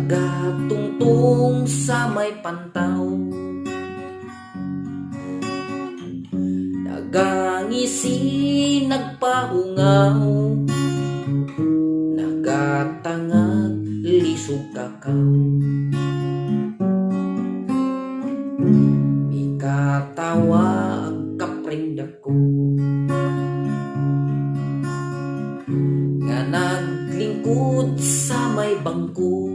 Nagatungtong sa may pantaw, nagangisi, nagpahungaw, nagatangag, lisog kakaw. Mikatawa ang kaprinda ko nga naglingkod sa may bangko,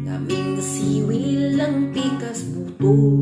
nga ming siwil ang pikas buto.